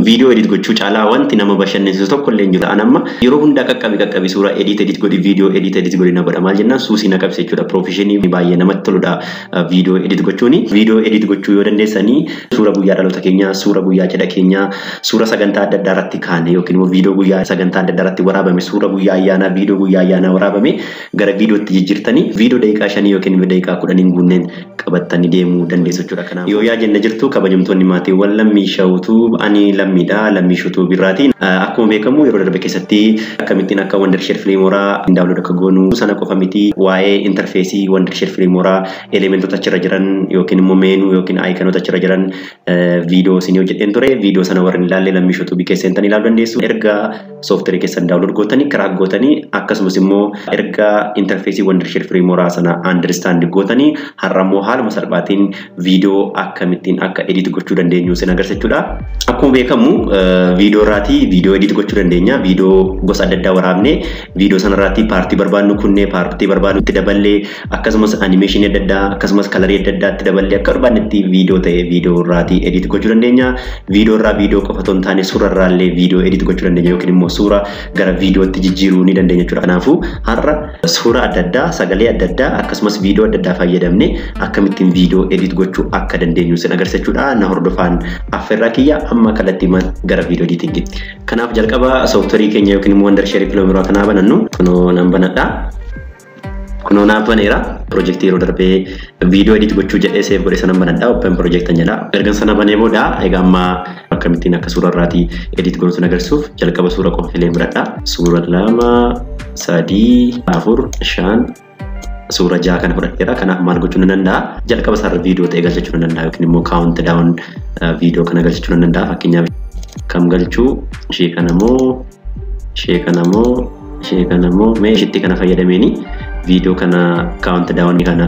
Viidiyoo edit gochuu caalaa wanti nama bashannansiisu tokko illee hin jiru. An amma yeroo hundaa qaqqabi qaqqabi suuraa edit edit godhi, viidiyoo edit edit godhi na godha. Maal jennaan suusii na qabse jechuudha. Profeshinii baay'ee namatti toludha viidiyoo edit gochuuni. Viidiyoo edit gochuu yoo dandeessanii suura guyyaa dhaloota keenyaa, suura guyyaa cidha keenyaa, suura sagantaa adda addaa irratti kaane yookiin immoo viidiyoo guyyaa sagantaa adda addaa irratti waraabame, suura guyyaa ayyaanaa, viidiyoo guyyaa ayyaanaa waraabame gara viidiyootti jijjiirtanii viidiyoo daqiiqaa 5 yookiin daqiiqaa 10 guunneen qabattanii deemuu dandeessu jechuudha. Kanaaf yoo yaa jenne jirtu kabajamtoonni maatiiwwan Lammii Shawutuu, ani lammiidha, Lammii Shawutuu birraatiin. Akkuma beekamu yeroo darbe keessatti akkamittiin akka Wondershare Filmora download akka goonu sana qofa miti, waa'ee interfeesii Wondershare Filmora, elementoota achirra jiran yookiin immoo meenuu yookiin aayikanoota achirra jiran viidiyoo isinii hojjedheen ture. Viidiyoo sana warri hin ilaalle Lammii Shawutuu keessan ilaaluu dandeessu. Erga sooftiweerii keessan download gootanii, crack gootanii, akkasumas immoo erga interfeesii Wondershare Filmora sana understand gootanii, har'a immoo haaluma salphaatiin viidiyoo akkamittiin akka edit gochuu dandeenyu isin agarsiisuudha. Akkuma beekamu viidiyoo irraatii viidiyoo edit gochuu dandeenya. Viidiyoo gosa adda addaa waraabnee viidiyoo sanarraatii paartii barbaadnu kunnee, paartii barbaadnu itti daballee, akkasumas animeeshinii adda addaa, akkasumas kalarii adda addaa itti daballee akka barbaadnetti viidiyoo ta'e viidiyoo irraatii edit gochuu dandeenya. Viidiyoo irraa viidiyoo qofa otoo hin taane suura irraallee viidiyoo edit gochuu dandeenya yookiin immoo suura gara viidiyootti jijjiiruu ni dandeenya jechuudha. Kanaafuu har'a suura adda addaa, sagalee adda addaa, akkasumas viidiyoo adda addaa fayyadamnee akkamittiin viidiyoo edit gochuu akka dandeenyu isin agarsiisuudha. Na hordofaan affeerraa kiyya, amma kallattii gara viidiyoo editingitti. Kanaaf jalqaba sooftiweerii keenya yookiin immoo Wondershare Filmora kanaa banannu. Kunoo nan banadha. Kunoo naaf baneera. Piroojeektii yeroo darbee viidiyoo edit gochuu jedhee save godhe sanan banadha. Open project jedha. Ergan sana banee booda egaa amma akkamittiin akka suura irraatii edit goonu sun agarsiisuuf jalqaba suura qofa filee fudhadha. Suura 2, 3, 4, 5, suura 6 kana fudhadheera. Kanaaf maal gochuu nan danda'a? Jalqaba isaarra viidiyoo ta'e galchachuu nan danda'a yookiin immoo count down viidiyoo kana galchachuu nan danda'a. Fakkeenyaaf kam galchuu? Ishee kana moo, ishee kana moo, ishee kana moo? Mee ishitti kana fayyadameeni viidiyoo kana count down kana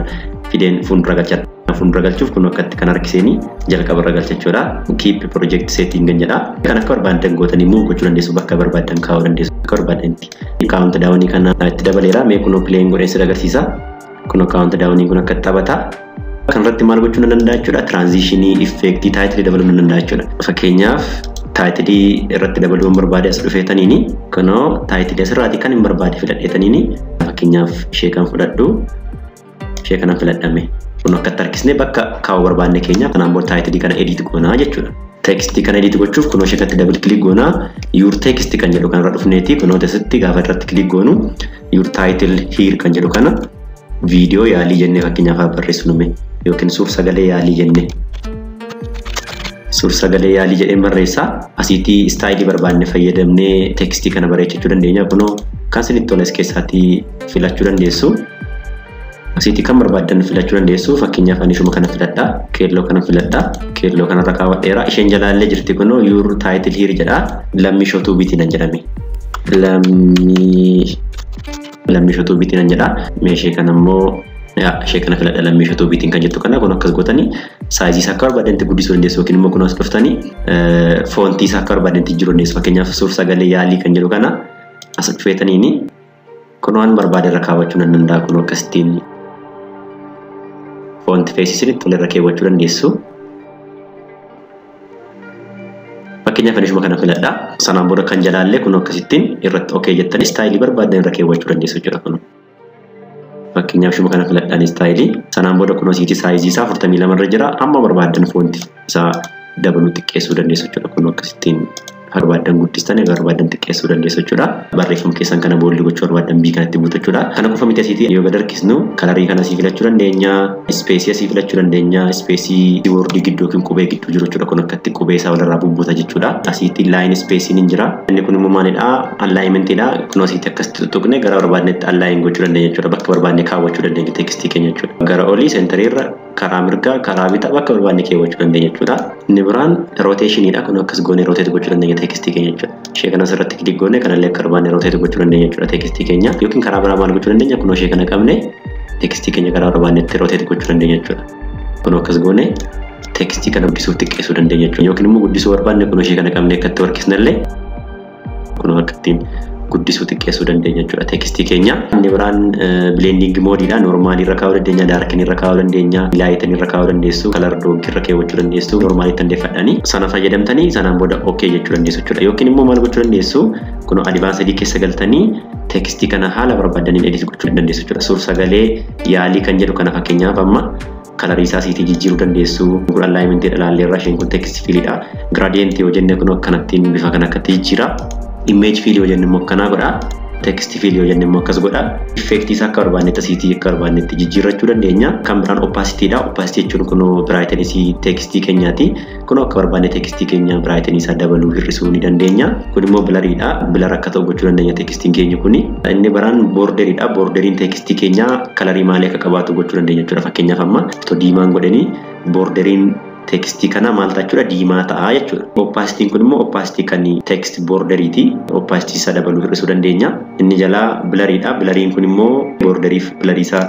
fideen fuuldura galchadha. Fuuldura galchuuf kun akkatti kan harkiseeni jalqaba irra galchachuudha. Keep project setting kan jedha. Kan akka barbaadan gootanii move gochuu dandeessu, bakka barbaadan kaa'uu dandeessu, akka barbaadanitti. Count down kana itti dabaleera. Mee kunoo play godhee sin agarsiisa. Kunoo count down kun akka taphata. Kanarratti maal gochuu nan danda'a jechuudha? Transitionii, effectii, taayitilii dabaluu nan danda'a jechuudha. Fakkeenyaaf taayitilii irratti dabaluu hin barbaade, as dhufeetaniini kunoo taayitilii asirraati kan hin barbaade filadheetaniini, fakkeenyaaf ishee kan fudhadhu, ishee kana filadhame. Kun akkatti harkisnee bakka kaa'uu barbaanne keenya. Kanaan booda taayitilii kana edit goonaa jechuudha. Tekstii kana edit gochuuf kunoo ishee kanatti double click goonaa. Your text kan jedhu kanarra dhufneeti kunoo asitti gaafa irratti click goonu your title here kan jedhu kana viidiyoo yaalii jennee fakkeenyaaf haa barreessinu mee, yookiin suur sagalee yaalii jennee. Suur sagalee yaalii jedheen barreessaa. Asiitii istaayilii barbaanne fayyadamnee tekstii kana bareechachuu dandeenya. Kunoo kan isinitti tole as keessaatii filachuu dandeessu. Asiitii kan barbaaddan filachuu dandeessu. Fakkeenyaaf ani ishuma kana filadha. Keelloo kana filadha. Keelloo kanarra kaawwadheera. Isheen jalaallee jirti, kunoo your title here jedha. Lammii Shootuu biitii nan jedhame. Lammii Shootuu biitii nan jedha. Mee ishee kana immoo, ishee kana filadha, Lammii Shootuu biitiin kan jettu kana. Kun akkas gootanii saayizii isaa akka barbaadanitti guddisuu dandeessu yookiin immoo kun as dhuftanii foontii isaa akka barbaadanitti jijjiiruu dandeessu. Fakkeenyaaf suur sagalee yaalii kan jedhu kana as dhufeetaniini kun waan barbaade irra kaawwachuu nan danda'a. Kun akkasittiin font face isinitti tole irra keewwachuu dandeessu. Fakkeenyaaf ani ishuma kana filadha. Sanaan booda kan jalaallee kun akkasittiin irratti okay jettanii istaayilii barbaadan irra keewwachuu dandeessu jechuudha kun. Fakkeenyaaf ishuma kana filadhaan istaayilii. Sanaan booda kun asiitii saayizii isaa 42 irra jira. Amma barbaadan foontii isaa dabaluu xiqqeessuu dandeessu jechuudha. Kun akkasittiin barbaadan guddistanii barbaadan xiqqeessuu dandeessu jechuudha. Barreeffama keessan kana booldi gochuu barbaadan bii kanatti buutu jechuudha. Kana qofa miti, asiitii yoo gad harkisnu kalarii kana asii filachuu dandeenya. Ispeesii asii filachuu dandeenya. Ispeesii woordii gidduu yookiin qubee gidduu jiru jechuudha. Kun akkatti qubee isaa walirraa bubbuuta jechuudha. Asiitti line ispeesiin hin jira. Inni kun immoo maalidha? Alignmentiidha. Kun asiitti akkasitti tuttuqne gara barbaadnetti align gochuu dandeenya jechuudha. Bakka barbaadne kaawwachuu dandeenya tekstii keenya jechuudha. Gara olii, seentarii irra, karaa mirgaa, karaa bitaa bakka barbaadne keewwachuu dandeenya jechuudha. Inni biraan roteeshiniidha. Kun akkas goonee rotate gochuu dandeenya tekstii keenya jechuudha. Ishee kana asirratti click goone kanallee akka barbaadne rotate gochuu dandeenya jechuudha tekstii keenya. Yookiin karaa biraa maal gochuu dandeenya? Kunoo ishee kana qabne tekstii keenya karaa barbaadnetti rotate gochuu dandeenya jechuudha. Kunoo akkas goone tekstii kana guddisuuf xiqqeessuu dandeenya jechuudha. Yookiin immoo guddisuu barbaadne kunoo ishee kana qabne akkatti harkisnallee kunoo akkattiin Guddisuu xiqqeessuu dandeenya jechuudha teekstii keenya. Inni biraan blending moodiidha. Noormaalii irra kaa'uu dandeenya, daarkin irra kaa'uu dandeenya, laayitan irra kaa'uu dandeessu, kalar doogii irra keewwachuu dandeessu, noormaalitti dandeeffadhanii sana fayyadamtanii sanaan booda okay jechuu dandeessu jechuudha. Yookiin immoo maal gochuu dandeessu? Kun advaansadii keessa galtanii teekstii kana haala barbaadaniin edit gochuu dandeessu jechuudha. Suur sagalee yaalii kan jedhu kana fakkeenyaaf amma kalarii isaa siitii jijjiiruu dandeessu. Kun alignment ilaallee irraa isheen kun text fiiliidha. Gradient yoo jenne kun akkanattiin bifa kana akkatti jijjiira. Image fill yoo jenne immoo akkanaa godha. Text fill yoo jenne immoo akkas godha. Effektii isaa akka barbaannetti asiitii akka barbaannetti jijjiirrachuu dandeenya. Kan biraan opaasitiidha. Opaasitii jechuun kun biraayitensii teekstii keenyaati. Kun akka barbaanne teekstii keenya biraayitensii isaa dabaluu hir'isuu ni dandeenya. Kun immoo bilariidha. Bilar akka ta'u gochuu dandeenya teekstiin keenya kuni. Inni biraan boorderiidha. Boorderiin teekstii keenyaa kalarii maalii akka qabaatu gochuu dandeenya jechuudha. Fakkeenyaaf amma otoo diimaan godhanii boorderiin teekstii kana maal ta'a jechuudha? Diimaa ta'a jechuudha. Opaasitiin kun immoo opaasitii kan teekst boorderiiti. Opaasitii isaa dabaluu hir'isuu dandeenya. Inni jalaa bilariidha. Bilariin kun immoo boorderiif bilarii isaa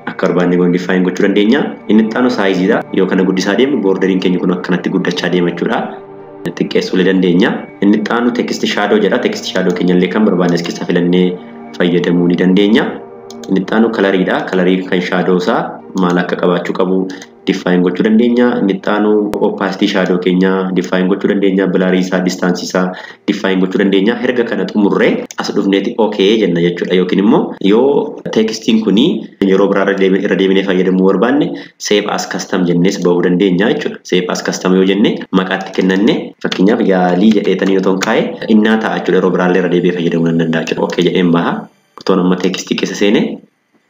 akka barbaanne goone gochuu dandeenya. Inni itti aanu saayiziidha. Yoo kana guddisaa deemnu boorderiin keenya kun akkanatti guddachaa deema jechuudha. Xiqqeessuu illee dandeenya. Inni itti aanu teekst shaadoo jedha. Teekst shaadoo keenya illee kan barbaanne as keessaa filannee fayyadamuu ni dandeenya. Inni itti aanu kalariidha. Kalarii kan shaadoo isaa maal akka qabaachuu qabu define gochuu dandeenya. Inni itti aanu opacity shaadoo keenya define gochuu dandeenya. Bilarii isaa, distaansii isaa define gochuu dandeenya. Erga kana xumurree as dhufneeti okay jenna jechuudha. Yookiin immoo yoo teekstiin kuni yeroo biraa irra deebinee fayyadamuu barbaanne save as custom jennees bahuu dandeenya jechuudha. Save as custom yoo jenne maqaatti kennanne fakkeenyaaf yaalii jedheetanii yoo ta'an kaa'e innaa ta'a jechuudha. Yeroo biraallee irra deebi'ee fayyadamuu nan danda'a jechuudha. Okay jedheen baha. Otoon amma teekstii keessa seene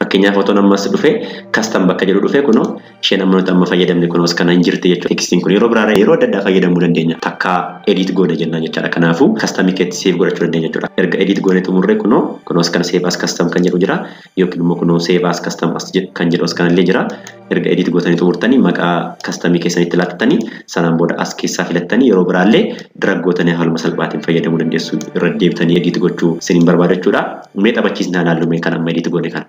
fakkeenyaaf otoon ammas dhufe custom bakka jedhu dhufe kunoo isheen amma nuti amma fayyadamne kunoos kana hin jirti jechuudha. Teekstiin kun yeroo biraa yeroo adda addaa fayyadamuu dandeenya. Takka edit goone jennaan jechaadha. Kanaafuu customii keetti save godhachuu dandeenya jechuudha. Erga edit goone xumurree kunoo kunoos kana save as custom kan jedhu jira. Yookiin immoo kunoo save as custom kan jedhu as kanallee jira. Erga edit gootanii xumurtanii maqaa customii keessanitti laattanii sanaan booda as keessaa filattanii yeroo biraallee drag gootanii haaluma salphaatiin fayyadamuu dandeessu. Irra deebitanii edit gochuu isiniin barbaada jechuudha. Mee taphachiisnaa ilaallu mee kan amma edit goone kana.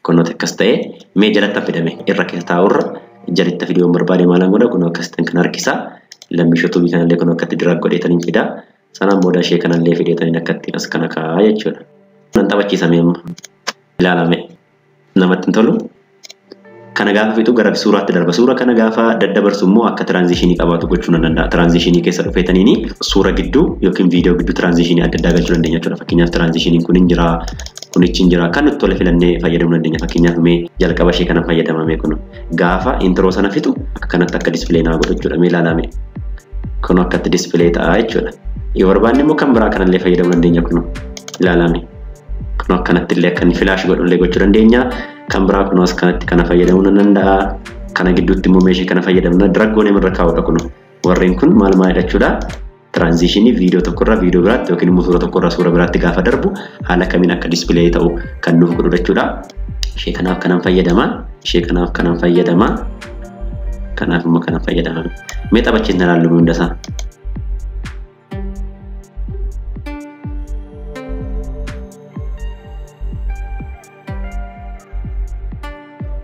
Kunoota akkas ta'e mee jalatti fidame irra keessa taa'urra jalatti fiduu barbaade maalaan godha kunoo akkasitti kan harkisa lammishoo tubii kanallee kunoo akkatti drag godheetaniin fida sanaan booda ishee kanallee fideetaniin akkatti as kana kaa'a jechuudha. Nan taphachiisame amma ilaalame namatti hin tolu. Kana gaafa fixu gara suuraatti darba. Suura kana gaafa daddabarsu immoo akka tiraanzishinii qabaatu gochuu nan danda'a. Tiraanzishinii keessa dhufeetaniini suura gidduu yookiin viidiyoo gidduu tiraanzishinii adda addaa galchuu dandeenya jechuudha. Fakkeenyaaf tiraanzishiniin kun hin jira, kunichi hin jira. Kan nutti tole filannee fayyadamuu dandeenya. Fakkeenyaaf mee jalqaba ishee kana fayyadamame kun gaafa intiroo sana fixu akka kanatti akka dispilee naa godhu jechuudha. Mee ilaalame kun akkatti dispilee ta'a jechuudha. Yoo barbaanne immoo kan biraa kanallee fayyadamuu dandeenya kun ilaalame. Kun akkanatti illee akka inni filaash godhullee gochuu dandeenya. Kan biraa kunuun as kanatti kana fayyadamuu nan danda'a. Kana gidduutti immoo meeshee kana fayyadamna. Drag goonee irra kaa'uudha kun. Warreen kun maal maal jechuudha? Tiraanzishinii viidiyoo tokkorraa viidiyoo biraatti yookiin immoo suura tokkorraa suura biraatti gaafa darbu haala kamiin akka dispilee ta'u kan nuuf godhu jechuudha. Ishee kanaaf kanan fayyadama. Ishee kanaaf kanan fayyadama. Kanaaf immoo kanan fayyadama. Mee taphachiisna ilaallu hundasaa.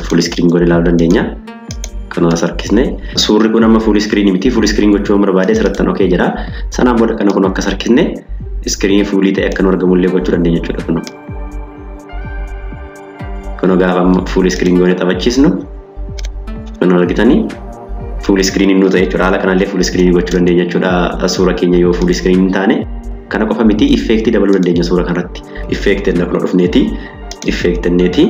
Full screen goone ilaaluu dandeenya. Kanuma as harkisne. Suurri kun amma full screen miti. Full screen gochuu yoo barbaade asirratti okay jira. Sanaan booda kana kun akkas harkisne screen fuulii ta'e akka nu argamullee gochuu dandeenya jechuudha kunoo. Kunoo gaafa amma full screen goone taphachiisnu kun argitanii full screen nu ta'e jechuudha. Haala kanallee full screen gochuu dandeenya jechuudha. Suura keenya yoo full screen hin taane kana qofa miti effektii dabaluu dandeenya suura kanarratti. Effektii inni kun dhufneeti. Effektii inneeti.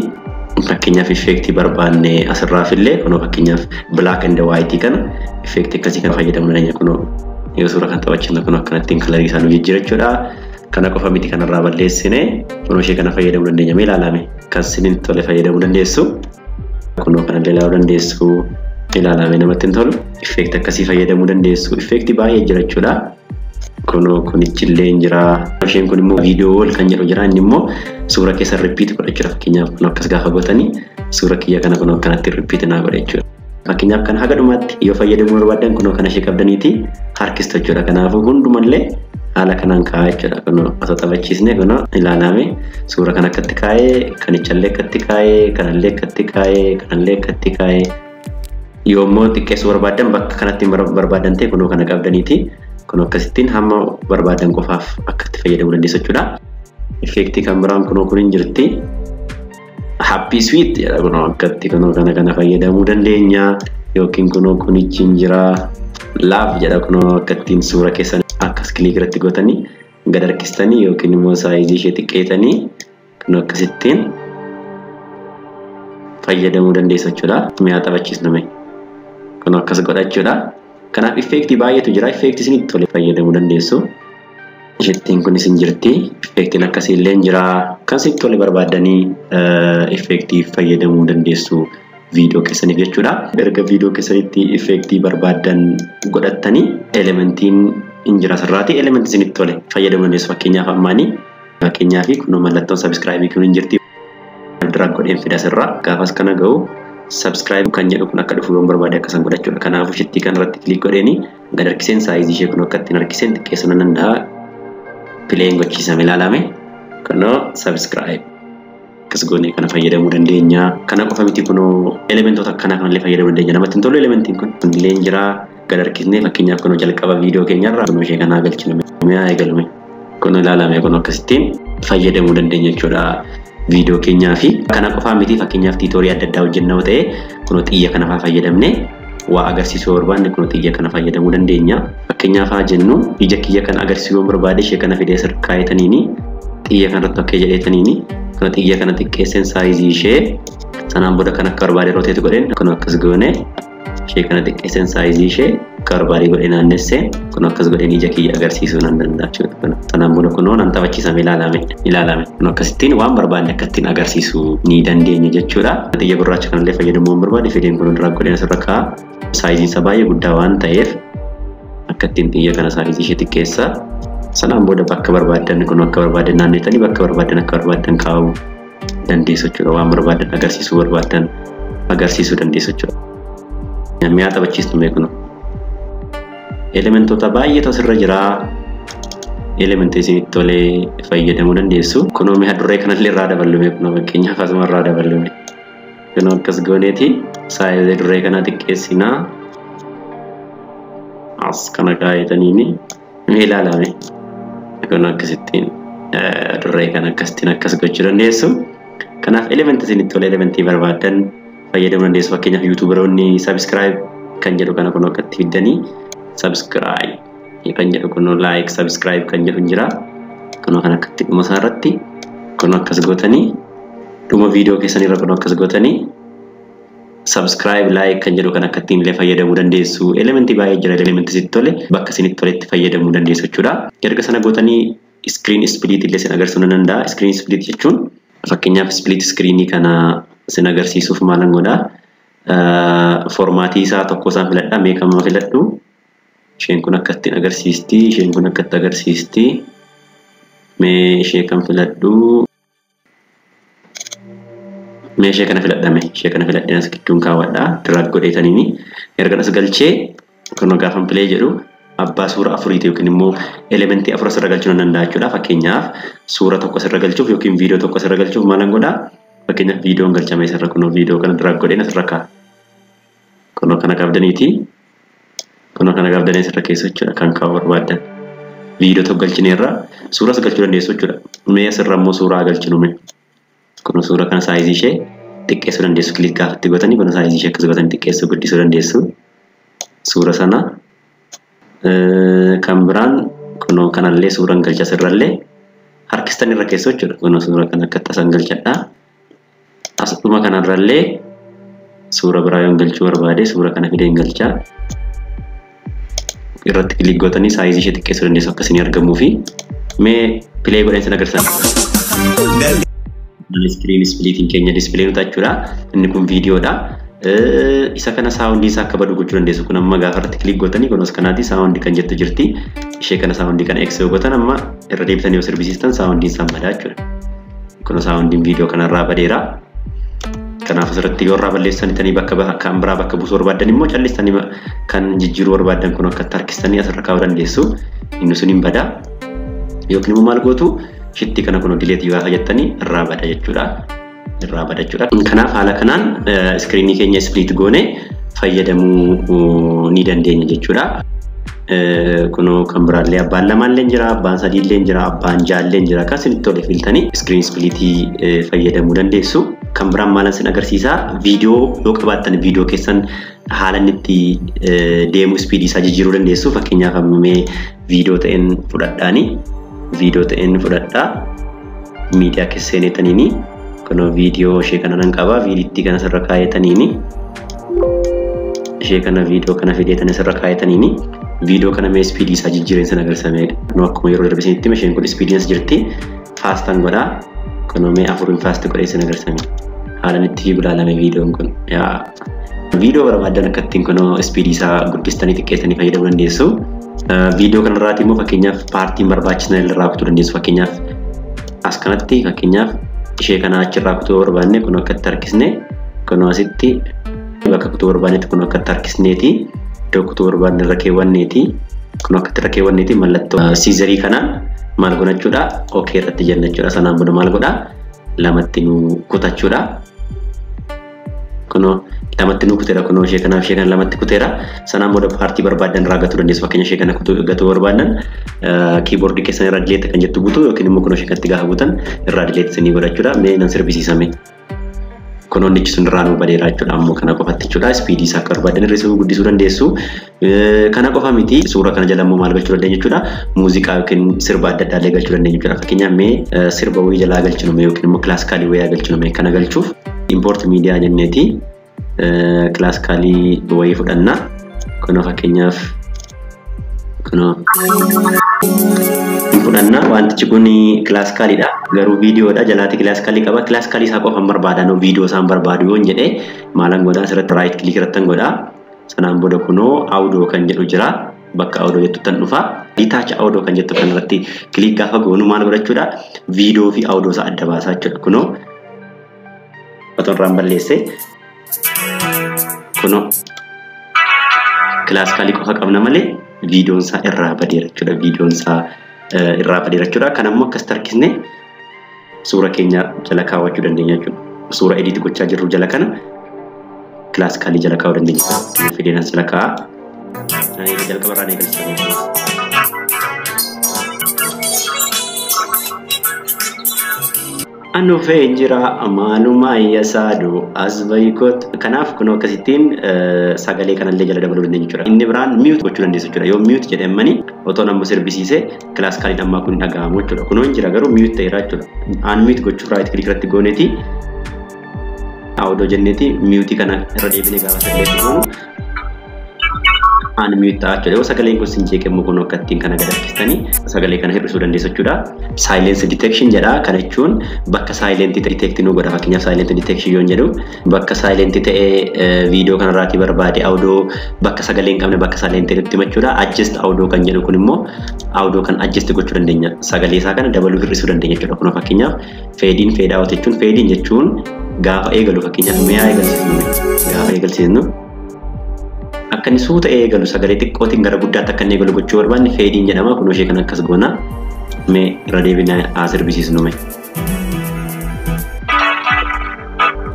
Fakkeenyaaf effektii barbaanne asirraa fillee kunoo fakkeenyaaf black and white kana effektii akkasii kana fayyadamuu dandeenya kunoo yoo suura kan taphachiisnu kunoo akkanattiin kalarii isaa nu jijjiira jechuudha. Kana qofa miti kanarraa balleessine kunoo ishee kana fayyadamuu dandeenya. Mee ilaalame kan isiniin tole fayyadamuu dandeessu. Kunoo kanallee ilaaluu dandeessu. Ilaalame namatti hin tolu. Effektii akkasii fayyadamuu dandeessu. Effektii baay'ee jira jechuudha. Kunoo kunichillee hin jira. Isheen kun immoo viidiyoo wal kan jedhu jira. Inni immoo suura keessa repeat godha jechuudha. Fakkeenyaaf kun akkas gaafa gootanii suura kiyya kana kun akkanatti repeat naa godha jechuudha. Fakkeenyaaf kan haga dhumaatti yoo fayyadamuu barbaaddan kunoo kana ishee qabdaniiti harkistu jechuudha. Kanaafuu hundumallee haala kanaan kaa'aa jechuudha. Kunoo osoo taphachiisne kunoo ilaalame suura kana akkatti kaa'ee, kanichallee akkatti kaa'ee, kanallee akkatti kaa'ee, kanallee akkatti kaa'ee. Yoommoo xiqqeessuu barbaaddan bakka kanatti barbaadan ta'e kunoo kana qabdaniiti. Kun akkasittiin hamma barbaadan qofaaf akka itti fayyadamuu dandeessu jechuudha. Effeektii kan biraan kunoo kun hin jirti. Happy sweet jedha kunoo akkatti kunoo kana fayyadamuu dandeenya. Yookiin kunoo kunichi hin jira. Love jedha kunoo akkattiin suura keessan akkas click irratti gootanii gad harkistanii yookiin immoo saayizii ishee xiqqeetanii kunoo akkasittiin fayyadamuu dandeessu jechuudha. Mi'a taphachiisnu mee kunoo akkas godha jechuudha. Kanaaf effeektii baay'eetu jira. Effeektii isinitti tole fayyadamuu dandeessu. Ishittiin kunis hin jirti. Effeektiin akkasii illee hin jira. Kan isinitti tole barbaaddanii effeektii fayyadamuu dandeessu viidiyoo keessaniif jechuudha. Erga viidiyoo keessanitti effeektii barbaaddan godhattanii elementiin hin jira sirraati. Elementii isinitti tole fayyadamuu dandeessu. Fakkeenyaaf ammaanii fakkeenyaaf kunoo mallattoon sabiskiraayibii kun hin jirti. Drag godheen fida sirraa. Gaafas kana ga'u subscribe kan jedhu kun akka dhufu yoon barbaade akkasan godhachuudha. Kanaafuu shittii kanarratti click godheeni gad harkiseen saayizii ishee kun akka ittiin harkiseen xiqqeessuu nan danda'a. Pileen gochiisame ilaalame. Kunoo subscribe akkas goonee kana fayyadamuu dandeenya. Kana qofa miti kunoo elementoota akkanaa kanallee fayyadamuu dandeenya. Namatti hin tolu elementiin kun. Kunillee hin jira. Gad harkisnee fakkeenyaaf kunoo jalqaba viidiyoo keenyarraa kunoo ishee kanaa galchinu mi'a eegalume. Kunoo ilaalame kunoo akkasittiin fayyadamuu dandeenya jechuudha. Viidiyoo keenyaa fi kana qofaa miti fakkeenyaaf tiitoorii adda addaa hojjennoo ta'e kunoo xiyya kana fa'aa fayyadamne waa agarsiisuu barbaanne kunoo xiyya kana fayyadamuu dandeenya. Fakkeenyaaf haa jennu ija kiyya kana agarsiisuu yoo barbaade ishee kana fidee sirkaayetaniini xiyya kanarratti bakkee jedheetaniini kunoo xiyya kana xiqqeesseen saayizii ishee sanaan booda kan akka barbaade rooteetu godheen kunoo akkas goone ishee kana xiqqeesseen saayizii ishee akka barbaade godhee naannessee kunoo akkas godheen ija kiyya agarsiisuu nan danda'a jechuudha. Sanaan booda kunoo nan taphachiisame ilaalame kunoo akkasittiin waan barbaanne akkattiin agarsiisuu ni dandeenya jechuudha. Xiyya gurraacha kanallee fayyadamuu waan barbaade fideen kunoo drag godheen asirra kaa'a. Saayiziin isaa baay'ee guddaa waan ta'eef akkattiin xiyya kana saayizii ishee xiqqeessa. Sanaan booda bakka barbaaddan kunoo akka barbaaddan naannettanii bakka barbaaddan akka barbaaddan kaa'uu dandeessu jechuudha. Waan barbaaddan agarsiisuu barbaaddan agarsiisuu dandeessu jechuudha. Mi'a taphachiisnu mee kunoo. Elementoota baay'eetu asirra jira. Elementii isinitti tolee fayyadamuu dandeessu. Kunoo mi'a duree kanallee irraa daballume kunoo fakkeenyaaf asuma irraa daballume. Kunoo akkas gooneeti saayizii duree kanaa xiqqeessinaa. As kana kaayetaniini mee ilaalame. Kunoo akkasittiin duree kana akkasittiin akkas gochuu dandeessu. Kanaaf elementii isinitti tolee elementii barbaaddan fayyadamuu dandeessu. Fakkeenyaaf yuutuubaroonni sabiskiraayib kan jedhu kana kunoo akkatti fiddanii subscribe kan jedhu kunoo like subscribe kan jedhu jira. Kunoo kan akkatti dhuma isaa irratti kunoo akkas gootanii dhuma viidiyoo keessanirra kunoo akkas gootanii subscribe like kan jedhu kan akkattiin illee fayyadamuu dandeessu. Elementii baay'ee jira. Elementii sitti tole bakka isinitti toletti fayyadamuu dandeessu jechuudha. Erga sana gootanii screen split illee sin agarsiisuu nan danda'a. Screen split jechuun fakkeenyaaf split screenii kana sin agarsiisuuf maalan godhaa? Formaatii isaa tokko isaan filadha. Mee kam filadhu? Isheen kun akkattiin agarsiisti. Isheen kun akkatti agarsiisti. Mee ishee kam filadhu? Mee ishee kana filadhame. Ishee kana filadheen as gidduun kaawwadha. Drag godheetaniini. Erga as galchee kunoo gaafan play jedhu abbaa suura afuriiti yookiin immoo elementii afur asirra galchuu nan danda'a jechuudha. Fakkeenyaaf suura tokko asirra galchuuf yookiin viidiyoo tokko asirra galchuuf maalan godhaa? Fakkeenyaaf viidiyoon galchame asirra kunoo viidiyoo kana drag godheen asirra kaa'a. Kunoo kana qabdaniiti. Kunoo kana qabdanii asirra keessa jechuudha kan kaa'uu barbaaddan. Viidiyoo tokko galchineerra suuras galchuu dandeessu jechuudha. Mee asirra immoo suuraa galchinu mee. Kunoo suura kana saayizii ishee xiqqeessuu dandeessu. Kilik gaafatti gootanii kunoo saayizii ishee akkas gootanii xiqqeessuu guddisuu dandeessu. Suura sana kan biraan kunoo kanallee suuraan galcha asirrallee harkistan irra keessu jechuudha. Kunoo suura kana akka tasan galchadha. As dhuma kanarrallee suura biraa yoon galchuu barbaade suura kana fideen galchaa. Irratti kilik gootanii saayizii ishee xiqqeessuu dandeessu akka isin argamuu fi mee pilee godheen sin agarsiisa. Iskiriin ispiliitiin keenya dispilee nuti jechuudha. Inni kun viidiyoodha. Isa kana saawundii isaa akka badu gochuu dandeessu. Kun amma gaafa irratti kilik gootanii kunuus kanaati saawundii kan jettu jirti. Ishee kana saawundii kana eegsisuu gootan amma irra deebitanii yoo sirbisiistan saawundiin isaan badaa jechuudha. Kun saawundiin viidiyoo kanarraa badeera. Kanaaf asirratti yoo irraa balleessanii bakka kan biraa bakka buusuu barbaaddan immoo callistanii kan jijjiiruu barbaaddan kun akka harkistanii asirra kaa'uu dandeessu. Inni sun hin badaa. Yookiin immoo maal gootu shittii kana kun dileetii gaafa jettanii irraa bada jechuudha. Irraa bada jechuudha. Kanaaf haala kanaan iskiriinii keenya ispiliit goone fayyadamuu ni dandeenya jechuudha. Kunoo kan biraallee abbaan lamaallee jira, abbaan sadiillee jira, abbaan jaallee jira. Kan isinitti tole filtanii screen splitii fayyadamuu dandeessu. Kan biraan maalan sin agarsiisaa, viidiyoo yoo qabaattan viidiyoo keessan haala inni itti deemu speedii isaa jijjiiruu dandeessu. Fakkeenyaaf mee viidiyoo ta'een fudhadhaani. Viidiyoo ta'een fudhadhaa. Miidiyaa keessa seenetaniini. Kunoo viidiyoo ishee kana nan qaba. Viidiyittii kana sirra kaayetaniini. Ishee kana viidiyoo kana fideetanii sirra kaayetaniini. Viidiyoo kana mee speedii isaa jijjiireen sin agarsiisame. Kunoo akkuma yeroo darbe isinitti isheen kun speediin as jirti. Fastan godhaa. Kunoo mee afuriin fast godhee sin agarsiisame. Haalaan itti fiigu ilaalame viidiyoon kun. Viidiyoo barbaadan akka ittiin kunoo speedii isaa guddistanii xiqqeessanii fayyadamuu dandeessu. Viidiyoo kanarraati immoo fakkeenyaaf partiin barbaachisan irraa kutuu dandeessu. Fakkeenyaaf as kanatti fakkeenyaaf ishee kana achirraa kutuu barbaanne kun akka itti harkisne kunoo asitti bakka kutuu barbaannetti kun akka itti harkisneeti. Iddoo kutuu barbaanne irra keewwanneeti. Kun akka itti irra keewwanneeti mallattoo scissorii kanaan maal godhachuudha? Okay irratti jenna jechuudha. Sanaan booda maal godhaa? Lamatti nu kutachuudha. Kunoo lamatti nu kuteera. Kunoo ishee kanaaf ishee kana lamatti kuteera. Sanaan booda partii barbaadan irraa gatuu dandeessu. Fakkeenya ishee kana gatuu barbaadan keyboardii keessan irraa delete kan jettu butu yookiin immoo kunoo ishee kanatti gaafa butan irraa delete isinii godhachuudha. Mee nan sirbisiisame. Kunoo innichi sun irraa nu badeera jechuudha. Ammoo kana qofatti jechuudha. Speedii isaa akka barbaadan hir'isuu guddisuu dandeessu. Kana qofa miti, suura kana jala immoo maal galchuu dandeenya jechuudha. Muuziqaa yookiin sirba adda addaa illee galchuu dandeenya jechuudha. Fakkeenyaaf mee sirba wayii jalaa galchinu mee yookiin immoo classicalii wayii galchinu mee kana galchuuf import media jenneeti classicalii wayii fudhanna. Kunoo fakkeenyaaf kunoo fudhanna. Wantichi kun classicaliidha. Garuu viidiyoodha. Jalaatti classicalii qaba. Classicalii isaa qofan barbaada. Viidiyoo isaan barbaadu yoon jedhee maalan godhaa asirratti right click irratti godhaa. Sanaan booda kunoo audio kan jedhu jira. Bakka audio jettu tan dhufa. Detach audio kan jettu kanarratti click gaafa goonu maal godhachuudha? Viidiyoo fi audio isaa adda baasaa jechuudha. Kunoo otoo irraan balleesse kunoo classicalii qofa qabna malee viidiyoon isaa irraa badeera jechuudha. Viidiyoon isaa irraa badeera jechuudha. Kan ammoo akkas tarkisne suura keenya jala kaawwachuu dandeenya jechuudha. Suura edit gochaa jirru jala kana classicalii jala kaa'uu dandeenya. Fideen as jala kaa'a. Jalqaba irraa eegalchiisa. Anufee jira maaluma ayyasaadu as bayikoot. Kanaaf kunoo akkasittiin sagalee kanallee jala dabaluu dandeenya jechuudha. Inni biraan mute gochuu dandeessu jechuudha. Yoo mute jedhamani otoo nama sirbisiise classicaliin ammaa kun dhaga'amu jechuudha. Kunoo hin jira garuu mute ta'eera jechuudha. Unmute gochuuf right click irratti gooneeti audio jenneeti mute kana irra deebinee gaafa sagalee goonu unmute ta'a jechuudha. Yoo sagaleen kun sin jeeqe immoo kunoo akka ittiin kana gad harkistanii sagalee kana hir'isuu dandeessu jechuudha. Silence detection jedha. Kana jechuun bakka silent detect nu godha. Fakkeenyaaf silent detection yoon jedhu bakka silent ta'ee viidiyoo kanarraatii barbaade audio bakka sagalee hin qabne bakka silent nutti himachuudha. Adjust audio kan jedhu kun immoo audio kan adjust gochuu dandeenya. Sagalee isaa kana dabaluu hir'isuu dandeenya jechuudha. Kunoo fakkeenyaaf fade in fade out jechuun fade in jechuun gaafa eegalu fakkeenyaaf mi'aa eegalsiisnu gaafa eegalsiisnu akka inni suuta eegalu sagalee xiqqootiin gara guddaatti akka inni eegalu gochuu barbaanne fade in jedhama. Kunoo ishee kana akkas goona. Mee irra deebinee haa sirbisiisnu mee.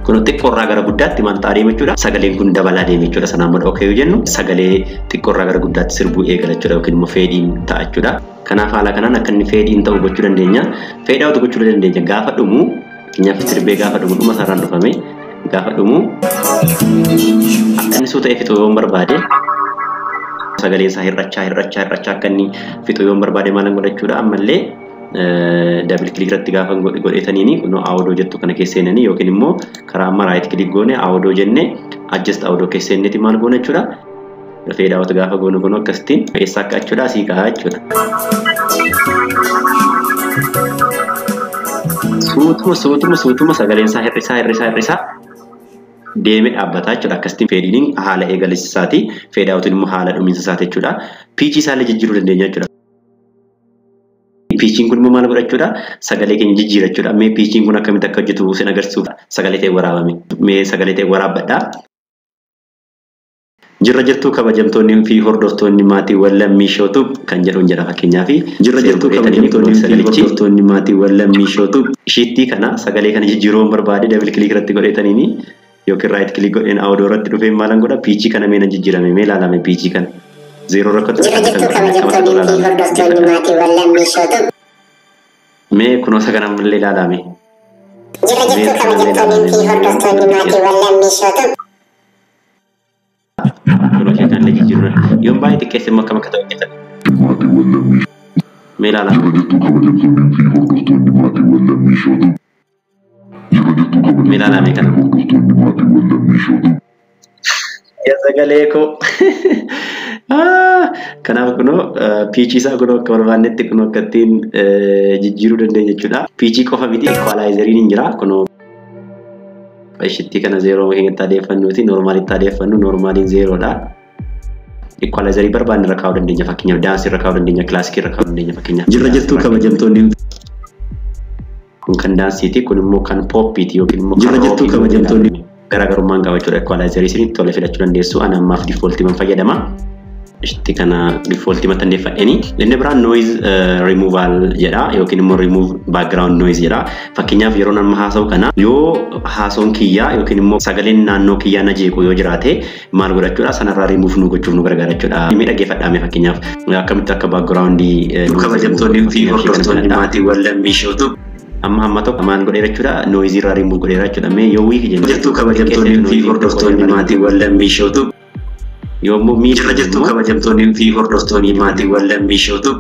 Kunoo xiqqoorraa gara guddaatti maal ta'a deema jechuudha. Sagaleen kun dabalaa deema jechuudha. Sanaan booda okay yoo jennu sagalee xiqqoorraa gara guddaatti sirbuu eegala jechuudha yookiin immoo fade in ta'a jechuudha. Kanaaf haala kanaan akka inni fade in ta'u gochuu dandeenya. Fade out gochuu dandeenya. Gaafa dhumu fakkeenyaaf sirbee gaafa dhumu dhuma isaarraan dhufame gaafa dhumu akka inni suuta fixu yoon barbaade sagaleen isaa hir'achaa hir'achaa hir'achaa akka inni fixu yoon barbaade maalan godhachuudha. Ammallee double click irratti gaafa godhetaniini kunoo audio jettu kana keessa seenanii yookiin immoo karaa amma right click goone audio jenne adjust audio keessa seenneeti maal goone jechuudha. Fade out gaafa goonu kunoo akkasitti eessa akka jechuudha asii ka'a jechuudha. Suutuma suutuma suutuma sagaleen isaa hir'isaa hir'isaa hir'isaa deemee dhaabbataa jechuudha. Akkasitti fade iniin haala eegalisiisaati. Fade outiin immoo haala dhumiinsa isaati jechuudha. Pitchii isaallee jijjiiruu dandeenya jechuudha. Pitchiin kun immoo maal godhachuudha? Sagalee keenya jijjiira jechuudha. Mee pitchiin kun akkamitti akka hojjetu sin agarsiisuuf sagalee ta'e waraabame. Mee sagalee ta'e waraabbadhaa. Jirra jirtuu kabajamtoonni fi hordoftoonni maatiiwwan lammii shootu kan jedhuun jedha fakkeenyaaf. Jirra jirtuu kabajamtoonni fi hordoftoonni maatiiwwan lammii shootu. Ishiittii kana sagalee kana jijjiiruun barbaade double click irratti godhetaniini yookiin right click godheen audio irratti dhufee maalan godha pitchii kana mee na jijjiirame mee ilaalame pitchii kana. Zeeroo rakkatu. Jira jirtuu kabajamtoonni fi hordoftoonni maatiiwwan Lammii Shootu. Mee kunoo isa kana illee ilaalame. Jira jirtuu kabajamtoonni fi hordoftoonni maatiiwwan Lammii Shootu. Kunoo ishee kanallee jijjiiruu yoon baay'ee xiqqeesse immoo akkam akka ta'u hojjetan. Maatiiwwan Lammii. Mee ilaalaa. Jira jirtuu kabajamtoonni fi hordoftoonni maatiiwwan Lammii Shootu. Jira jirtuu Mee ilaalaa mee kabajamtoonni kana. fi hordoftoonni maatiiwwan Lammii Shootu. Yaa sagalee koo. Kanaaf kunoo pitchii isaa kunoo akka barbaannetti kunoo akka ittiin jijjiiruu dandeenya jechuudha. Pitchii qofa miti, equalizeriin hin jira kunoo. Ishittii kana zeeroo keenyatti adeeffannuuti normalitti adeeffannu, normaliin zeeroodha. Equalizerii barbaanne irra kaa'uu dandeenya, fakkeenyaaf daansii irra kaa'uu dandeenya, classicii irra kaa'uu dandeenya fakkeenyaaf. Jirra jirtuu kabajamtoonni. Kun kan daansiiti, kun immoo kan popiiti yookiin immoo Jirra kan jirtuu rockii. kabajamtoonni. Garaagarummaan qaba jechuudha. Equalizerii isinitti tole filachuu dandeessu. Ani ammaaf defaultii man fayyadama. Ishti kana defaultii maxxandeeffadheeni. Inni biraan noise removal jedha yookiin immoo remove background noise jedha. Fakkeenyaaf yeroo nama haasa'u kana yoo haasoon kiyyaa yookiin immoo sagaleen naannoo kiyyaa na jeequ yoo jiraate maal godhachuudha, sanarraa remove nu gochuuf nu gargaara jechuudha. Mee dhaggeeffadhaa, fakkeenyaaf akkamitti akka background Kabajamtoonni fi hordoftoonni maatiiwwan Lammii Shootu. Amma hamma tokko maal godheera jechuudha, noise irraa remove godheera jechuudha. Mee yoo weak jenne Jirtuu kabajamtoonni fi hordoftoonni maatiiwwan Lammii Shootu. Yoo immoo miidha Jirra jirtuu kabajamtoonni fi hordoftoonni maatiiwwan Lammii Shootu.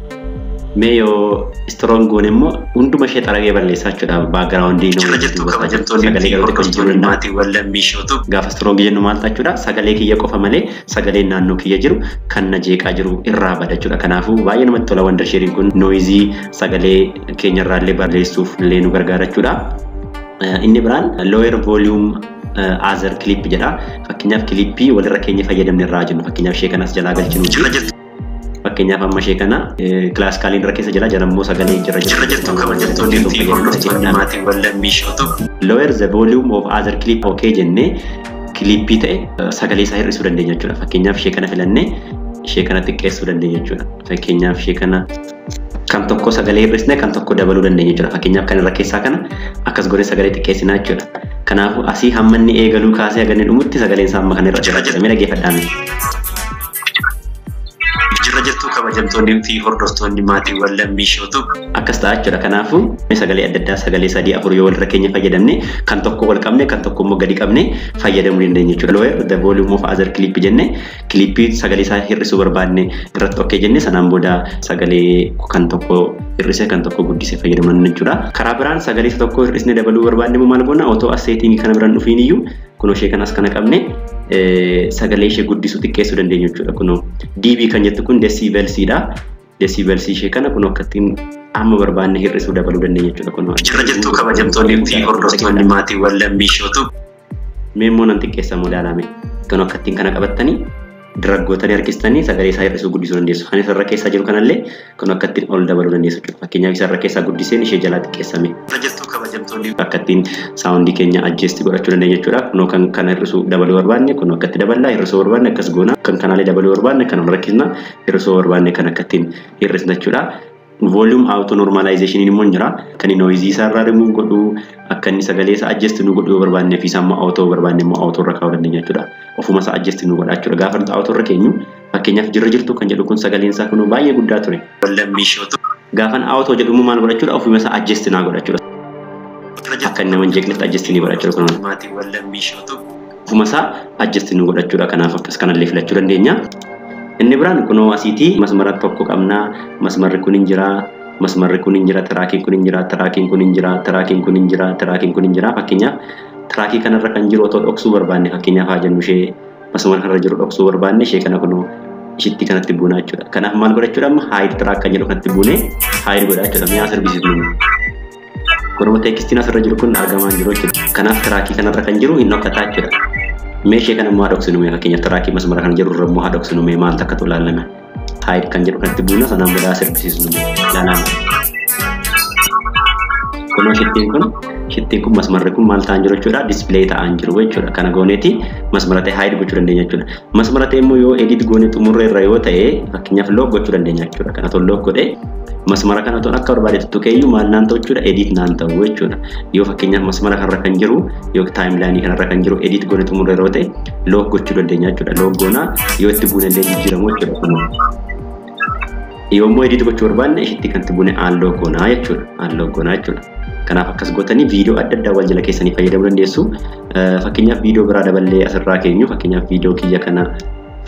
Mee yoo strong goone immoo hunduma ishee xaragee balleessaa jechuudha background. Jirra jirtuu kabajamtoonni fi hordoftoonni maatiiwwan Lammii Shootu. Gaafa strong jennu maal ta'a jechuudha? Sagalee kiyya qofa malee sagaleen naannoo kiyya jiru kan na jeeqaa jiru irraa bada jechuudha. Kanaafuu baay'ee namatti tola Wondershareiin kun, noisii sagalee keenyarraa illee balleessuuf illee nu gargaara jechuudha. Inni biraan lower volume other clip jedha. Fakkeenyaaf clippii walirra keenya fayyadamne irraa jennu, fakkeenyaaf ishee kanas jalaa galchinu. Jirra jirtuu. Fakkeenyaaf amma ishee kana classicaliin irra keessa jira, jala immoo sagalee jira. Jirra jirtuu kabajamtoonni fi hordoftoonni maatiiwwan Lammii Shootu. Lower the volume of other clip okay jennee clippii ta'e sagalee isaa hir'isuu dandeenya jechuudha. Fakkeenyaaf ishee kana filannee ishee kana xiqqeessuu dandeenya jechuudha. Fakkeenyaaf ishee kana kan tokko sagalee hir'isne kan tokko dabaluu dandeenya jechuudha. Fakkeenyaaf kan irra keessaa kana akkas godhee sagalee xiqqeessinaa jechuudha. Kanaafuu asii hamma inni eegaluu kaasee haga inni dhumutti sagaleen isaa amma kana irra jira. Mee dhaggeeffadhaa. Jirra jirtuu kabajamtoonni fi hordoftoonni maatiiwwan Lammii Shootu. Akkas ta'a jechuudha. Kanaafuu sagalee adda addaa sagalee sadii afur yoo walirra keenya fayyadamne kan tokko wal qabne kan tokko immoo gadi qabne fayyadamuu dandeenya jechuudha. Lower the volume of other clip jenne clippii sagalee isaa hir'isuu barbaanne irratti okay jenne sanaan booda sagalee kan tokko hir'ise kan tokko guddise fayyadamuu dandeenya jechuudha. Karaa biraan sagalee isa tokko hir'isne dabaluu barbaanne immoo maal goona? Otoo as settingii kana biraan dhufiin iyyuu kunoo ishee kanas kana qabne sagalee ishee guddisuu xiqqeessuu dandeenya jechuudha. Kunoo dB kan jettu kun decibelsiidha. Decibelsii ishee kana kunoo akkattiin amma barbaanne hir'isuu dabaluu dandeenya jechuudha. Kunoo Jirra jirtuu kabajamtoonni fi hordoftoonni maatiiwwan Lammii Shootu. Mee immoo nan xiqqeessamu ilaalame. Kunoo akkattiin kana qabattanii daraggootanii harkistanii sagalee isaa hir'isuu guddisuu dandeessu. Kan isarra keessaa jiru kanallee kun akkattiin ol dabaluu dandeessu jechuudha. Fakkeenyaaf isarra keessaa guddiseen ishee jalaa xiqqeessame. Jirra jirtuu kabajamtoonni. Akkattiin soundii keenya adjust godhachuu dandeenya jechuudha. Kunoo kan kana hir'isuu dabaluu barbaanne kunoo akkatti daballaa, hir'isuu barbaanne akkas goona. Kan kanaalee dabaluu barbaanne kan ol rakkisna, hir'isuu barbaanne kan akkattiin hir'isna jechuudha. Volume auto normalization immoo jira. Kan inni noise isaa irraa remove godhu, akka inni sagalee isaa adjust nu godhu yoo barbaanne fi isaa immoo auto barbaanne immoo auto irra kaa'uu dandeenya jechuudha. Ofuma isaa adjust nu godha jechuudha. Gaafa nuti auto irra keenyu, fakkeenyaaf jirra jirtu kan jedhu kun sagaleen isaa kun baay'ee guddaa ture. Lammii Shootu. Gaafan auto jedhu immoo maal godha jechuudha? Ofuma isaa adjust naa godha jechuudha. Akka inni nama hin jeeqnetti adjust ni godha jechuudha kun. Maatiiwwan Lammii Shootu. Ofuma isaa adjust nu godha jechuudha. Kanaaf akkas kanallee filachuu dandeenya. Inni biraan kunoo asiitii masmara tokko qabnaa, masmarri kun hin jira, masmarri kun hin jira, trackiin kun hin jira, trackiin kun hin jira, trackiin kun hin jira, trackiin kun hin jira. Fakkeenyaaf trackii kanarra kan jiru otoo dhoksuu barbaanne, fakkeenyaaf haa jennu ishee masmara kanarra jiru dhoksuu barbaanne, ishee kana kunoo ishitti kanatti buunaa jechuudha. Kanaaf maal godha jechuudha? Amma hide track kan jedhu kanatti buunee hide godha jechuudha. Mi'a sirbisiisnu. Kunuma textiin asirra jiru kun argamaa hin jiru jechuudha. Kanaaf trackii kanarra kan jiru hin dhokkataa jechuudha. Mee ishee kana immoo haa dhoksinu mee, fakkeenyaaf trackii masmara kana jiru irra immoo haa dhoksinu mee, maal takka ilaalame. Hide kan jedhu kanatti buuna, sanaan booda sirbisiisnu ilaalame. Kunoo shittiin kun Shittiin kun masmarri kun maal ta'an jiru jechuudha, display ta'an jiru jechuudha. Kana gooneeti masmara ta'e hide gochuu dandeenya jechuudha. Masmara ta'e immoo yoo edit goone xumurre irra yoo ta'e fakkeenyaaf lock gochuu dandeenya jechuudha. Kana toon lock godhee masmara kana toon akka barbaade tuttuqeeyyuu maal naan ta'u jechuudha, edit naan ta'u jechuudha. Yoo fakkeenyaaf masmara kanarra kan jiru yoo timeline kanarra kan jiru edit goone xumurre irra yoo ta'e lock gochuu dandeenya jechuudha. Lock goonaa yoo itti buune illee jijjiiramu jechuudha. Yoo immoo edit gochuu barbaanne ishitti kan itti buune unlock goonaa jechuudha. Unlock goonaa jechuudha. Kanaaf akkas gootanii viidiyoo adda addaa wal jala keessanii fayyadamuu dandeessu. Fakkeenyaaf viidiyoo biraa daballee asirraa keenyu fakkeenyaaf viidiyoo kiyya kana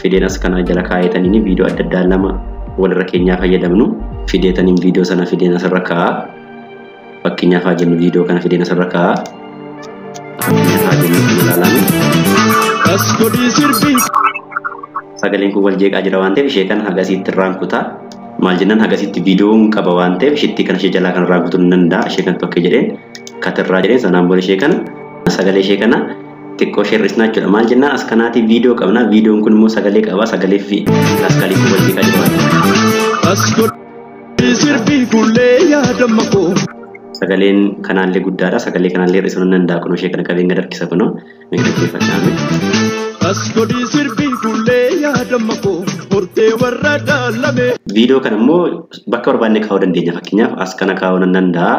fideen as kana jala kaa'etanii viidiyoo adda addaa lama walirra keenyaa fayyadamnu. Fideetaniin viidiyoo sana fideen asirra kaa'a. Fakkeenyaaf haa jennu viidiyoo kana fideen asirra kaa'a. Fakkeenyaaf haa jennu kun ilaalame. Sagaleen kun wal jeeqaa jira waan ta'eef ishee kana hagasiitti irraan kutaa. Maal jennaan hagasitti viidiyoon qaba waan ta'eef isheetti kana ishee jalaa kan irraa kutuu ni danda'a. Ishee kan tokko jedheen katirraa jedheen sanaan booda ishee kana sagalee ishee kana xiqqoo ishee hir'isnaa jechuudha. Maal jennaan as kanaati viidiyoo qabna. Viidiyoon kun immoo sagalee qaba. Sagalee fi kilaasikaalii kun wal jeeqaa jira waan ta'eef. Sagaleen kanaallee guddaadha. Sagalee kanaallee hir'isuu ni danda'a. Kunoo ishee kana qabeen gad harkisa kunoo mee dhaggeeffadhaa. Viidiyoo kana immoo bakka barbaanne kaa'uu dandeenya. Fakkeenyaaf as kana kaa'uu nan danda'a.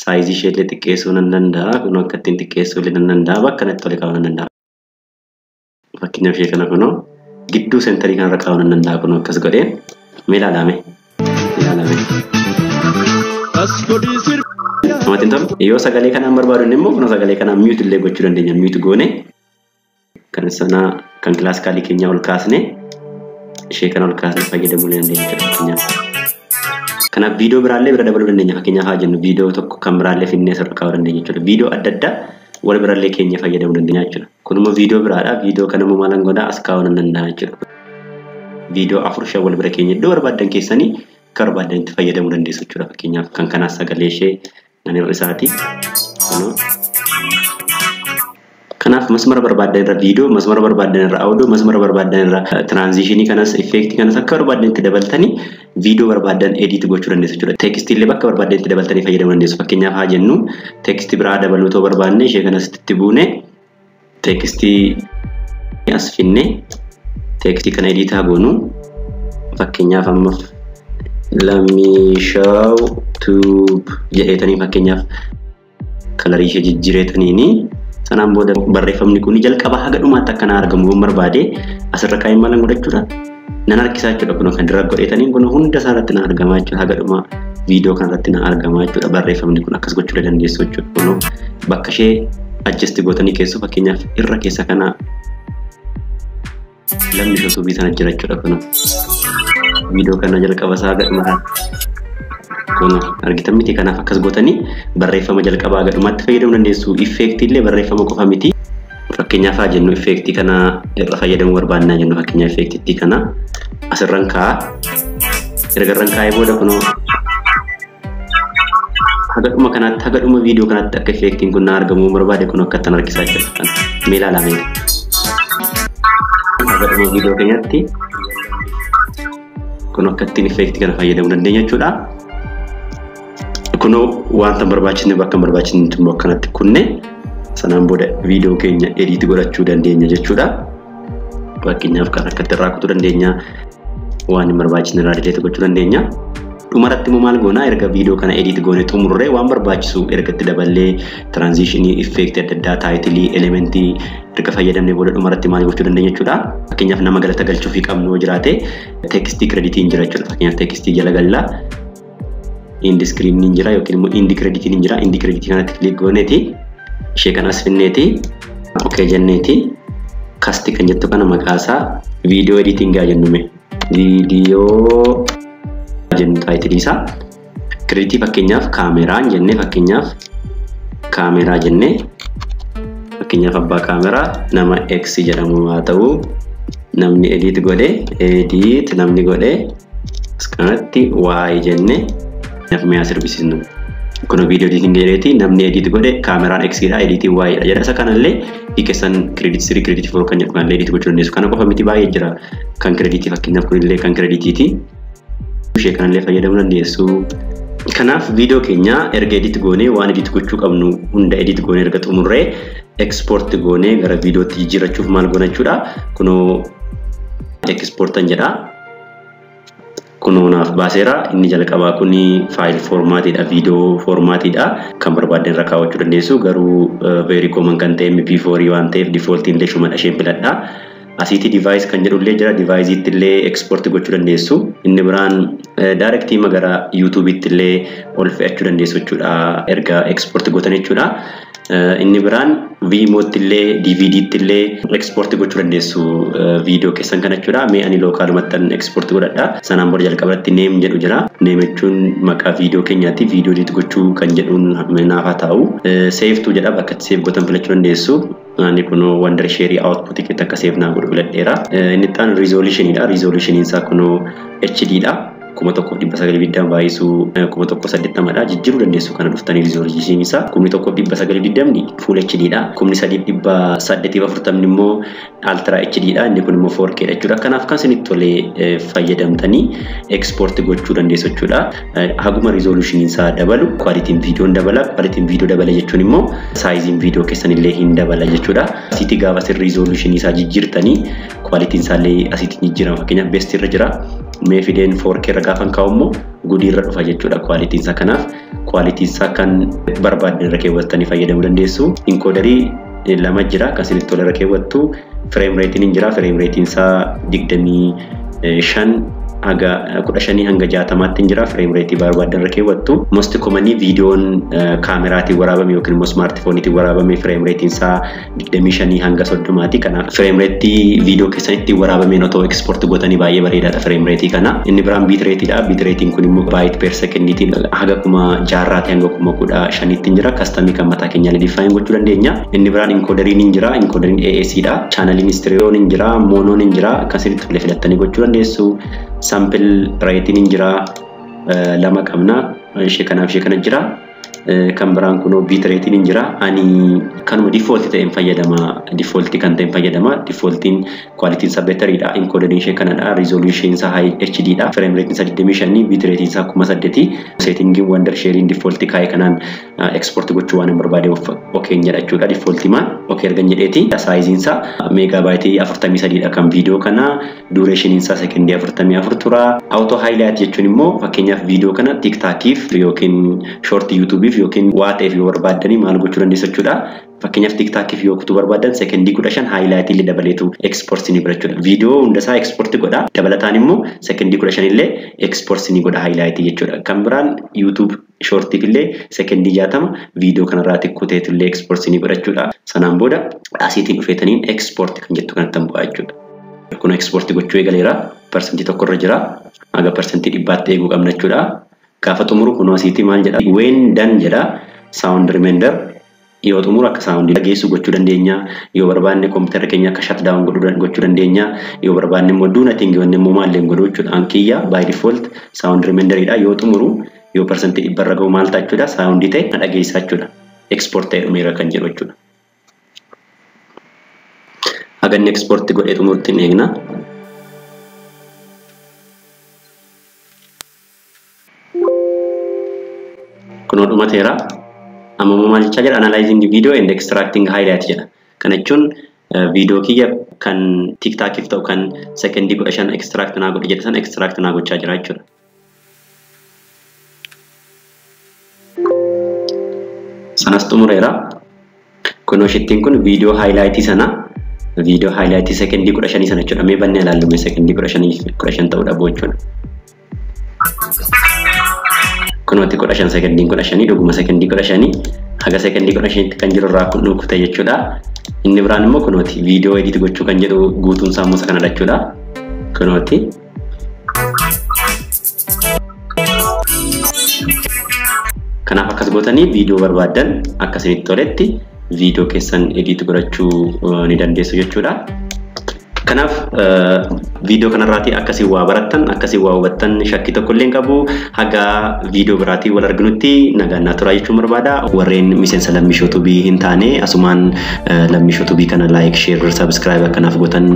Saayizii ishee illee xiqqeessuu nan danda'a. Kunoo akka ittiin xiqqeessuu illee nan danda'a. Bakka kanatti tole kaa'uu nan danda'a. Fakkeenyaaf ishee kana kunoo gidduu seentarii kanarra kaa'uu nan danda'a. Kunoo akkas godhee mee ilaalame. Ilaalame. Namatti hin tolu. Yoo sagalee kanaan barbaadu immoo kunoo sagalee kanaan mute illee gochuu dandeenya. Mute goone kan sana kan kilaasikaalii keenyaa ol kaasne ishee kana ol kaasne fayyadamuu dandeenya fakkeenyaaf. Kanaaf viidiyoo biraallee bira dabaluu dandeenya. Fakkeenyaaf haa jennu viidiyoo tokko kan biraallee finnee asirra kaa'uu dandeenya jechuudha. Viidiyoo adda addaa wal biraallee keenya fayyadamuu dandeenya jechuudha. Kun immoo viidiyoo biraadha. Viidiyoo kana immoo maalan godhaa as kaa'uu nan danda'a jechuudha. Viidiyoo 4 5 wal bira keenya iddoo barbaaddan keessanii akka barbaaddan itti fayyadamuu dandeessu jechuudha. Fakkeenyaaf kan kanaas sagalee ishee nan hir'isaati. Kanaaf masmara barbaaddan irra viidiyoo, masmara barbaaddan irra audio, masmara barbaaddan irra transitionii kanas, effectii kanas akka barbaaddan itti dabaltanii viidiyoo barbaaddan edit gochuu dandeessu jechuudha. Teekstii illee bakka barbaaddan itti dabaltanii fayyadamuu dandeessu. Fakkeenyaaf haa jennu teekstii biraa dabaluu otoo barbaanne ishee kanas itti buune teekstii as finne teekstii kana edit haa goonu. Fakkeenyaaf amma Lammii Show Tube jedheetanii fakkeenyaaf kalarii ishee jijjiireetaniini sanaan booda barreeffamni kun jalqaba haga dhumaatti akka na argamu yoon barbaade asirra kaa'ee maalan godhachuudha nan harkisaa jechuudha. Kun kan dura godheetaniin kun hunda isaa irratti na argamaa jechuudha. Haga dhumaa viidiyoo kanarratti na argamaa jechuudha. Barreeffamni kun akkas gochuu dandeessu jechuudha. Kun bakka ishee adjust gootanii keessu fakkeenyaaf irra keessa kana Lammii Show Tube sana jira jechuudha. Kun viidiyoo kana jalqaba isaa haga dhumaa kun argitan miti. Kanaaf akkas gootanii barreeffama jalqabaa haga dhumaatti fayyadamuu dandeessu. Effeektii illee barreeffama qofa miti. Fakkeenyaaf haa jennu effeektii kana irra fayyadamuu barbaannaa jennu fakkeenyaaf effeektii kana asirran kaa'a. Erga irran kaa'ee booda kunoo haga dhuma kanaatti haga dhuma viidiyoo kanaatti akka effeektiin kun na argamuu barbaade kun akka ittiin harkisaa jira. Mee ilaalaa mee. Haga dhuma viidiyoo keenyatti kun akka ittiin effeektii kana fayyadamuu dandeenya jechuudha. Kunoo wanta hin barbaachisne bakka hin barbaachisnetti immoo akkanatti kunne sanaan booda viidiyoo keenya edit godhachuu dandeenya jechuudha. Fakkeenyaaf kan akkatti irraa kutuu dandeenya, waan hin barbaachisne irraa delete gochuu dandeenya. Dhumarratti immoo maal goonaa erga viidiyoo kana edit goone xumurree waan barbaachisu erga itti daballee transitionii, effect adda addaa, taayitilii, elementii erga fayyadamnee booda dhumarratti maal gochuu dandeenya jechuudha. Fakkeenyaaf nama galata galchuufii qabnu yoo jiraate teekstii kireditiin jira jechuudha. Fakkeenyaaf teekstii jala gallaa end screen ni jira yookiin immoo end creditiin ni jira. End creditii kanatti click gooneeti ishee kanas finneeti okay jenneeti kasti kan jettu kana maqaa isaa viidiyoo editing haa jennume viidiyoo jennu taayitilii isaa kireditii fakkeenyaaf kaameraan jennee fakkeenyaaf kaameraa jennee fakkeenyaaf abbaa kaameraa nama X jedhamu haa ta'u namni edit godhe edit namni godhe as kanatti Y jennee mi'a sirbisiisnu. Kun viidiyoo editing jedheeti namni edit godhe kaameraan X dha editiin Y dha jedha. Isa kanallee hiikessan credit 3 credit 4 kan jedhu kanallee edit gochuu dandeessu. Kana qofa miti baay'ee jira kan creditii fakkeenyaaf kunillee kan creditiiti. Ishee kanallee fayyadamuu dandeessu. Kanaaf viidiyoo keenya erga edit goonee waan edit gochuu qabnu hunda edit goonee erga xumurree export goonee gara viidiyootti jijjiirrachuuf maal goona jechuudha. Kunoo exportan jedha. Kunoo naaf baaseera. Inni jalqabaa kuni file formaatiidha, viidiyoo formaatiidha. Kan barbaaddan irra kaawwachuu dandeessu. Garuu very common kan ta'e MP4 waan ta'eef defaultiin illee shumadha isheen filadha. Asitti device kan jedhu illee jira. Device illee export gochuu dandeessu. Inni biraan directly gara YouTube'itti illee ol fe'achuu dandeessu jechuudha. Erga export gootan jechuudha. Inni biraan Vimootti illee DVD'tti illee export gochuu dandeessu viidiyoo keessan kana jechuudha. Mee ani localumatti export godhadha. Sanaan booda jalqabatti name jedhu jira. Name jechuun maqaa viidiyoo keenyaati. Viidiyoo edit gochuu kan jedhuun naaf haa ta'u. Save to jedha, bakka itti save gootan filachuu dandeessu. Ani kunoo Wondershare output keessatti akka save naa godhu filadheera. Inni itti aanu resolutionidha. Resolutioniin isaa kunoo HD dha. 1920 baay'isuu 1080dha. Jijjiiruu dandeessu kana dhuftanii resolution isaa. 1920 full HD dha. 3840 immoo ultra HD dha. Inni kun immoo 4K dha jechuudha. Kanaaf kan isinitti tolee fayyadamtanii export gochuu dandeessu jechuudha. Haguma resolution isaa dabalu quality'n viidiyoon dabala. Quality'n viidiyoo dabala jechuun immoo size'n viidiyoo keessan illee hin dabala jechuudha. Asitti gaafa isin resolution isaa jijjiirtanii quality'n isaa illee asitti jijjiirama. Fakkeenyaaf best irra jira. Mee fideen 4K irra gaafan kaa'u immoo goodii irra dhufa jechuudha quality'n isaa. Kanaaf quality'n isaa kan barbaaddan irra keewwattanii fayyadamuu dandeessu. Encoderii lama jira kan isinitti tole irra keewwattu. Frame rate'n hin jira. Frame rate'n isaa 25 haga 15 hanga 60tti hin jira. Frame rate barbaaddan irra keewwattu. Most commonly viidiyoon kaameraatiin waraabame yookiin immoo smartphoneetiin waraabame frame rate'n isaa 25 hanga 30ti. Kanaaf frame rate viidiyoo keessan ittiin waraabameen otoo export gootanii baay'ee bareedaadha frame rate kana. Inni biraan bit rateedha. Bit rate'n kun immoo byte per secondiitiin haga 6000 hanga 15,000tti hin jira. Customii kan mataa keenyaa define gochuu dandeenya. Inni biraan encoderiin hin jira. Encoderiin AAC dha. Channeliin stereoon hin jira. Monoon hin jira. Kan isinitti tole filattanii gochuu dandeessu. Sample rate'n hin jira. Lama qabna. Ishee kanaaf ishee kana jira. Kan biraan kunoo bit rate'n hin jira. Ani kanuma default ta'een fayyadama. Default kan ta'een fayyadama. Defaultiin quality'n isaa betteriidha. Encoderiin ishee kanadha. Resolution isaa high HD dha. Frame rate'n isaa 25, bit rate'n isaa 8000. Settingiin Wondershare'n default kaa'e kanaan export gochuu waan hin barbaade okeen jedha jechuudha. Default maan okee ergan jedheeti. Size'n isaa megabyte 43 dha kan viidiyoo kana. Duration isaa sekondii 44 tura. Auto highlight jechuun immoo fakkeenyaaf viidiyoo kana TikTokiif yookiin short YouTubeif yookiin waa ta'eef yoo barbaaddanii maal gochuu dandeessu jechuudha. Fakkeenyaaf TikTokiif yoo kutuu barbaadan sekondii 15 highlight illee dabaleetu export ni godha jechuudha. Viidiyoo hundasaa export godha. Dabalataan immoo sekondii 15 illee export ni godha highlight jechuudha. Kan biraan YouTube shortiif illee sekondii 60 viidiyoo kanarraa xiqqoo illee export ni godha jechuudha. Sanaan booda asiitiin dhufeetaniin export kan jettu kanatti bu'aa jechuudha. Kun export gochuu eegaleera. Parsantii 1 irra jira. Haga parsantii 100tti eeguu qabna jechuudha. Gaafa xumuru kunoo asiitii maal jedha? When done jedha. Sound reminder yoo xumuru akka sound dhageessu gochuu dandeenya. Yoo barbaanne kompiitara keenya akka shut down gochuu dandeenya. Yoo barbaanne immoo do nothing yoonni immoo maallee godhu jechuudha. Ankiyya by default sound reminderidha. Yoo xumuru yoo parsantii 100 irra gahu maal ta'a jechuudha? Sound ta'e na dhageessaa jechuudha. Export ta'e dhumeera kan jedhu jechuudha. Haga inni export godhee xumurutti hin eegna. Kunoo dhumateera. Amma immoo maal jechaa jira? Analyzing video and extracting highlight jedha. Kana jechuun viidiyoo kiyya kan TikTokiif ta'u kan sekondii 15 extract naa godhe jedhe sana extract naa gochaa jira jechuudha. Sanas xumureera. Kunoo shittiin kun viidiyoo highlightii sana viidiyoo highlightii sekondii 15 sana jechuudha. Mee bannee ilaallu mee sekondii 15 ta'uu dhabuu jechuudha. Kunooti 15 sekondiin 15 dhuguma sekondii 15 haga sekondii 15tti kan jiru irraa kun kute jechuudha. Inni biraan immoo kunooti viidiyoo edit gochuu kan jedhu guutuun isaa immoo isa kanadha jechuudha. Kunooti. Kanaaf akkas gootanii viidiyoo barbaaddan akka isinitti toletti viidiyoo keessan edit godhachuu ni dandeessu jechuudha. Kanaaf viidiyoo kanarraatii akkasii waa barattan, akkasii waa hubattan shakkii tokko illee hin qabu. Haga viidiyoo biraatii wal arginutti nagaan naa turaa jechuun barbaada. Warreen miseensa Lammii Show Tubii hin taane asumaan Lammii Show Tubii kana like, share, subscribe akkanaaf gootan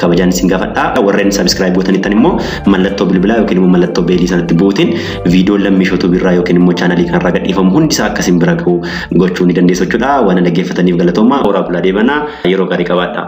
kabajaan isin gaafadha. Warreen subscribe gootanittan immoo mallattoo bilbilaa yookiin immoo mallattoo beelii sanatti buutiin viidiyoon Lammii Show Tubii irraa yookiin immoo chaanalii kanarraa gadhiifamu hundisaa akkasiin bira ga'u gochuu ni dandeessu jechuudha. Waan dhaggeeffataniif galatooma. Horaa bulaa deebanaa, yeroo gaarii qabaadha.